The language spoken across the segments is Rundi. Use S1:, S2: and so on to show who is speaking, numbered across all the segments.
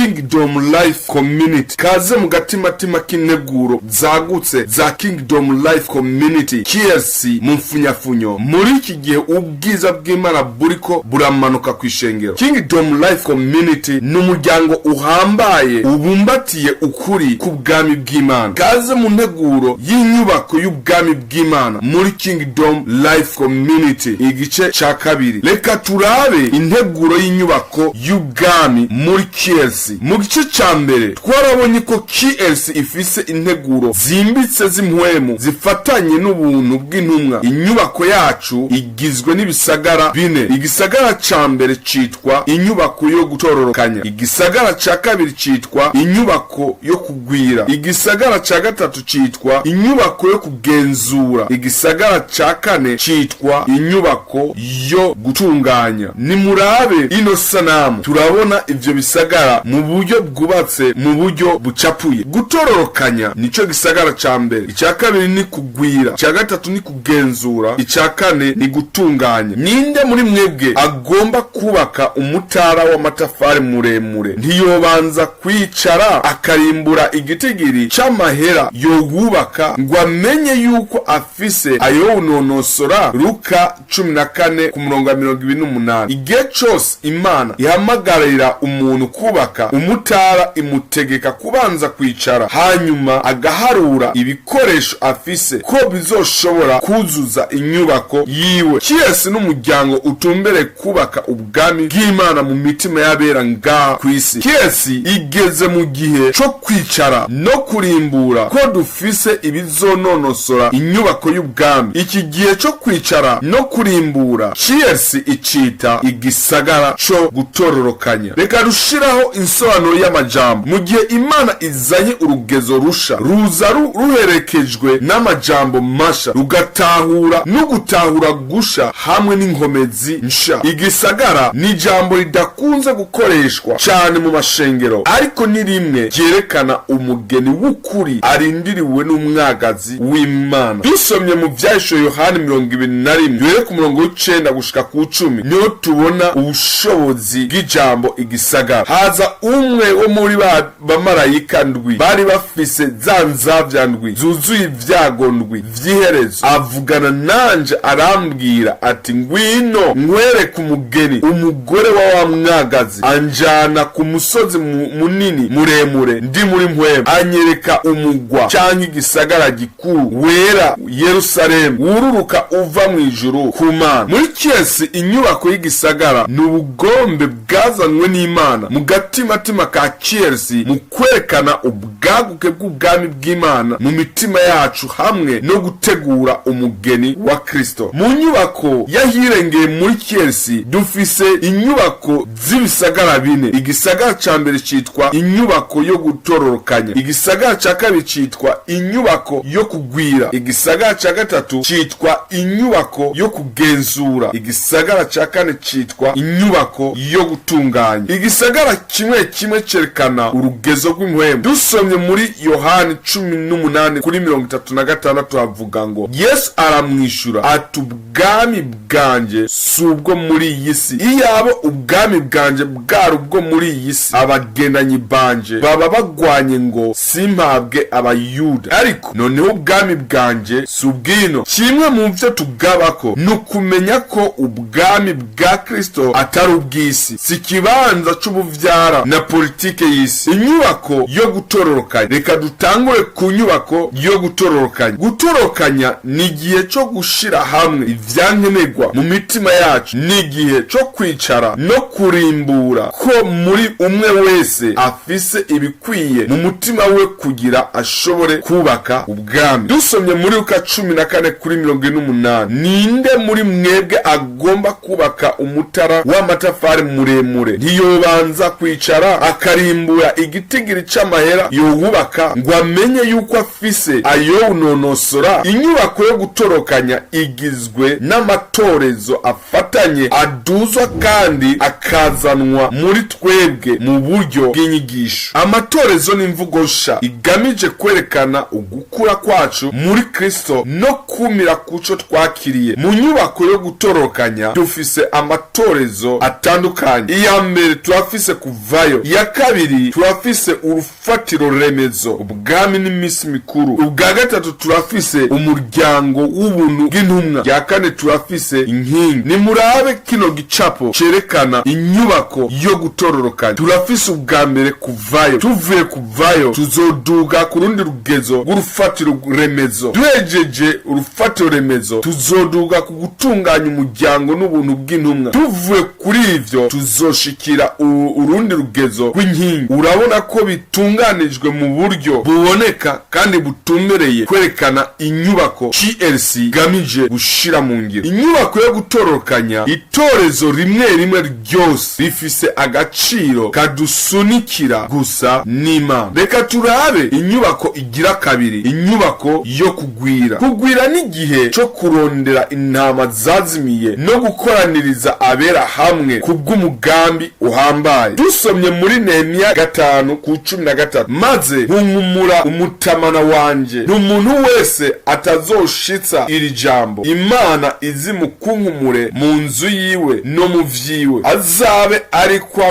S1: Kingdom Life Community. Kaze mu gatimatima k'integuro zagutse za Kingdom Life Community, KLC mu mfunyafunyo. Muri iki gihe ubwiza bw'Imana buriko buramanuka ku ishengero, Kingdom Life Community ni umuryango uhambaye ubumbatiye ukuri k'ubwami bw'Imana. Kaze mu nteguro y'inyubako y'ubwami bw'Imana muri Kingdom Life Community, igice ca kabiri. Reka turabe integuro y'inyubako y'ubwami muri KLC. Mu gice ca mbere twarabonye ko KLC ifise integuro zimbitse z'impwemu zifatanye n'ubuntu bw'intumwa. Inyubako yacu igizwe n'ibisagara bine. Igisagara ca mbere citwa inyubako yo gutororokanya, igisagara ca kabiri citwa inyubako yo kugwira, igisagara ca gatatu citwa inyubako yo kugenzura, igisagara ca kane citwa inyubako yo gutunganya. Nimurabe ino sanamu, turabona ivyo bisagara mu buryo bwubatse, mu buryo bucapuye. Gutororokanya nico gisagara ca mbere, icya kabiri ni kugwira, icya gatatu ni kugenzura, icya kane ni gutunganya. Ninde muri mwebwe agomba kubaka umutara w'amatafari muremure, ntiyobanza kwicara akarimbura igitigiri c'amahera yowubaka ngo amenye yuko afise ayowunonosora? Luka 14 ku murongo wa 28. Igihe cose Imana ihamagarira umuntu kubaka umutara, imutegeka kubanza kwicara, hanyuma agaharura ibikoresho afise ko bizoshobora kuzuza inyubako yiwe. KLC n'umuryango utumbere kubaka ubwami bw'Imana mu mitima y'abera ngaha ku isi. KLC igeze mu gihe co kwicara no kurimbura ko dufise ibizononosora inyubako y'ubwami. Iki gihe co kwicara no kurimbura, KLC icita igisagara co gutororokanya. Reka rushiraho insobanuro y'amajambo. Mu gihe Imana izanye urugezo rusha, ruza ruherekejwe n'amajambo masha, rugatahura no gutahura gusha hamwe n'inkomezi nsha. Igisagara ni ijambo ridakunze gukoreshwa cyane mu mashengero, ariko ni rimwe ryerekana umugeni w'ukuri arindiriwe n'umwagazi w'Imana. Dusomye mu Vyahishuwe Yohani 21, duhere ku murongo w'icenda gushika ku 10, niho tubona ubushobozi bw'ijambo igisagara. Haza umwe wo muri ba bamarayika ndwi bari bafise za nzavya ndwi zuzuye ibyago ndwi vy'iherezo, avugana nanje arambwira ati: "Ngwino nkwereke umugeni, umugore wa wa mwagazi." Anjana ku musozi munini muremure ndi muri mpwemu, anyereka umugwa canke igisagara gikuru wera, Yerusalemu, wururuka uva mu ijuru ku Mana. Muri KLC, inyubako y'igisagara ni ubugombe bwazanywe n'Imana mu gatimatima ka KLC mu kwerekana ubwaguke bw'ubwami bw'Imana mu mitima yacu hamwe no gutegura umugeni wa Kristo. Mu nyubako y'ahirengeye muri KLC, dufise inyubako z'ibisagara bine. Igisagara ca mbere citwa inyubako yo gutororokanya, igisagara ca kabiri citwa inyubako yo kugwira, igisagara ca gatatu citwa inyubako yo kugenzura, igisagara ca kane citwa inyubako yo gutunganya. Igisagara kimwe kimwe cerekana urugezo rw'impwemu. Dusomye muri Yohani 18 kuri 36, havuga ngo: "Yesu aramwishura ati: 'Ubwami bwanjye si ubwo muri iyi si. Iyaba ubwami bwanjye bwari ubwo muri iyi si, abagendanyi banje baba bagwanye ngo simpabwe Abayuda, ariko noneho ubwami bwanjye si ubwino.'" Kimwe mu byo tugabako ni ukumenya ko ubwami bwa Kristo atari ubw'isi, si ikibanza c'ubuvyara na politike y'isi. Inyubako yo gutororokanya. Reka dutangure ku nyubako yo gutororokanya. Gutororokanya ni igihe co gushira hamwe ivyankenerwa mu mitima yacu, ni igihe co kwicara no kurimbura ko muri umwe wese afise ibikwiye mu mutima we kugira ashobore kubaka ubwami. Dusomye muri Luka 14 kuri 48: "Ninde muri mwebwe agomba kubaka umutara w'amatafari muremure, ntiyobanza kwicara akarimbura igitigiri c'amahera yowubaka ngo amenye yuko afise ayowunonosora?" Inyubako yo gutorokanya igizwe n'amatorezo afatanye aduzwa kandi akazanwa muri twebwe mu buryo bw'inyigisho. Amatorezo n'imvugo nsha igamije kwerekana ugukura kwacu muri Kristo no kumira kuco twakiriye. Mu nyubako yo gutorokanya dufise amatorezo atandukanye. Iya mbere, turafise kuvayo. Kuvayo. Iya kabiri, turafise urufatiro remezo, ubwami n'iminsi mikuru. Ubwa gatatu, turafise umuryango w'ubuntu bw'intumwa. Rya kane, turafise inkingi. Nimurabe kino gicapo cerekana inyubako yo gutororokanya. Turafise ubwa mbere kuvayo. Tuvuye kuvayo, tuzoduga ku rundi rugezo rw'urufatiro remezo. Duhejeje urufatiro remezo, tuzoduga ku gutunganya umuryango n'ubuntu bw'intumwa. Tuvuye kuri ivyo, tuzoshikira urundi rugezo rw'inkingi. Urabona ko bitunganijwe mu buryo buboneka kandi butumbereye kwerekana inyubako CLC igamije gushira mu ngiro. Inyubako yo gutororokanya, itorezo rimwe rimwe ryose rifise agaciro kadusunikira gusa n'Imana. Reka turabe inyubako igira kabiri, inyubako yo kugwira. Kugwira n'igihe co kurondera intama zazimiye no gukoraniriza abera hamwe kubw'umugambi uhambaye. Dusomye muri Nehemiya 5:13: "Maze nkunkumura umutamana wanje, n'umuntu wese atazoshitsa iri jambo, Imana izimukunkumure mu nzu yiwe no mu vyiwe, azabe ariko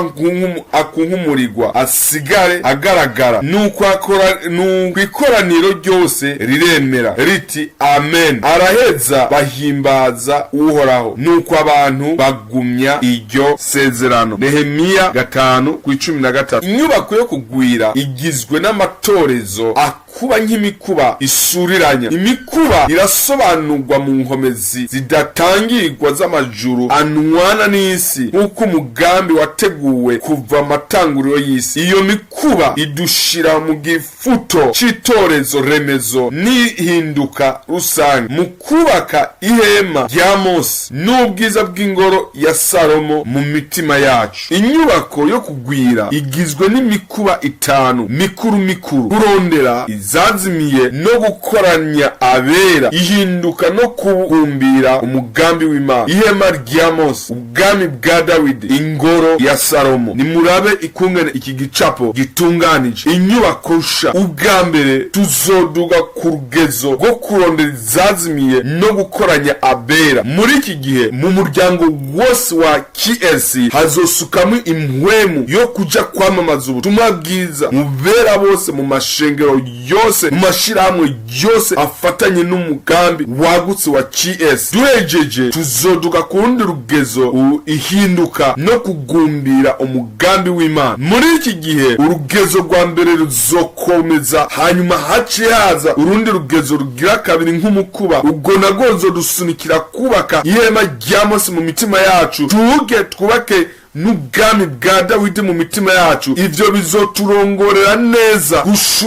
S1: akunkumurirwa, asigare agaragara." Nuko nuko ikoraniro ryose riremera riti: "Amen." Araheza bahimbaza Uhoraho. Nuko abantu bagumya iryo sezerano. Nehemiya 5:13. Inyubako yo kugwira igizwe n'amatorezo akuba nk'imikuba isuriranya. Imikuba irasobanurwa mu nkomezi zidatangirwa z'amajuru anwana n'isi, nk'uko umugambi wateguwe kuva amatanguriro y'isi. Iyo mikuba idushira mu gifuto c'itorezo remezo n'ihinduka rusange mu kubaka ihema rya Mose n'ubwiza bw'ingoro ya Salomo mu mitima yacu. Inyubako yo kugwira igizwe n'imikuba itanu mikuru mikuru: kurondera izazimiye no gukoranya abera, ihinduka no kubumbira umugambi w'Imana, ihema rya Mose, ubwami bwa Dawidi, ingoro ya Salomo. Nimurabe ikungene iki gicapo gitunganije inyubako nsha. Ubwa mbere, tuzoduga ku rugezo rwo kurondera izazimiye no gukoranya abera. Muri iki gihe, mu muryango wose wa KLC hazosukamo impwemu yo kuja kwamamaza ubutumwa bwiza mu bera bose, mu mashengero yose, mu mashirahamwe yose afatanye n'umugambi wagutse wa KS. Duhejeje, tuzoduga ku rundi rugezo, ihinduka no kugumbira umugambi w'Imana. Muri iki gihe, urugezo rwa mbere ruzokomeza, hanyuma haciye haza urundi rugezo rugira kabiri nk'umukuba. Ubwo nagwo ruzodusunikira kubaka ihema rya Mose mu mitima yacu, tuge twubake n'ubwami bwa Dawidi mu mitima yacu. Ivyo bizoturongorera neza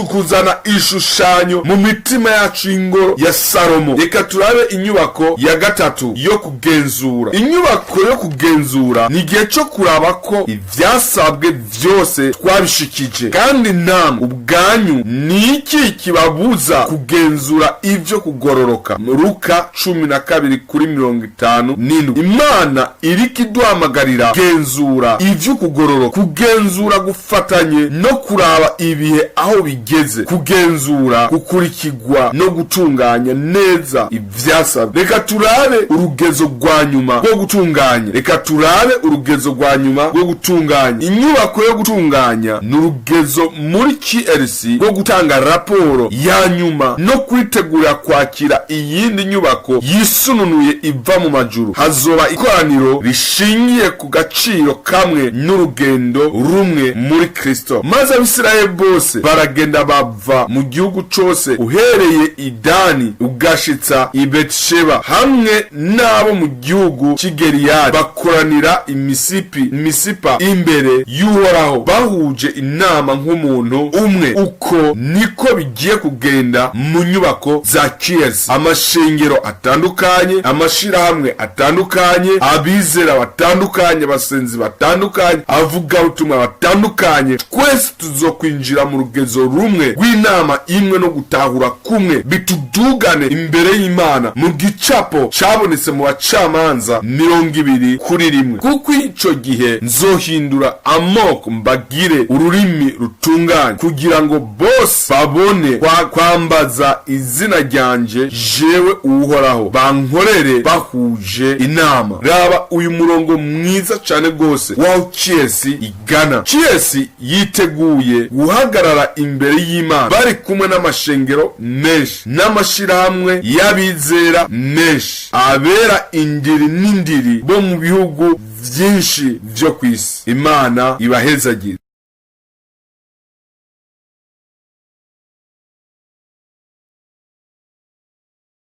S1: kuzana ishushanyo mu mitima yacu y'ingoro ya Salomo. Reka turabe inyubako ya gatatu, yo kugenzura. Inyubako yo kugenzura ni igihe co kuraba ko ivyasabwe vyose twabishikije. Kandi namwe ubwanyu, ni iki kibabuza kugenzura ivyo kugororoka? Luka 12:57. Imana iriko iduhamagarira kugenzura ivyo kugororoka. Kugenzura gufatanye no kuraba ibihe aho bigeze, kugenzura gukurikirwa no gutunganya neza ivyasabwe. Reka turabe urugezo rwa nyuma rwo gutunganya. Reka turabe urugezo rwa nyuma rwo gutunganya. Inyubako yo gutunganya ni urugezo muri KLC rwo gutanga raporo ya nyuma no kwitegura kwakira iyindi nyubako yisununuye iva mu majuru. Hazoba ikoraniro rishingiye ku gaciro kamwe n'urugendo rumwe muri Kristo. Maze Abisirayeli bose baragenda bava mu gihugu cose, uhereye i Dani ugashitsa i Betisheba, hamwe n'abo mu gihugu cy'i Geliyadi, bakoranira Imisipa imbere y'Uhoraho, bahuje inama nk'umuntu umwe. Uko niko bigiye kugenda mu nyubako za KLC: amashengero atandukanye, amashirahamwe atandukanye, abizera batandukanye, abasenzi batandukanye, abavugabutumwa batandukanye, twese tuzokwinjira mu rugezo rumwe rw'inama imwe no gutahura kumwe, bitudugane imbere y'Imana mu gicapo cabonetse mu Bacamanza 20:1: "Kuko ico gihe nzohindura amoko, mbagire ururimi rutunganye, kugira ngo bose babone kwambaza izina ryanje, jewe Uhoraho, bankorere bahuje inama." Raba uyu murongo mwiza cane. rwose waho KLC igana. KLC yiteguye guhagarara imbere y'Imana bari kumwe n'amashengero menshi n'amashirahamwe y'abizera menshi, abera indiri n'indiri bo mu bihugu vyinshi vyo kw'isi. Imana ibahezagire.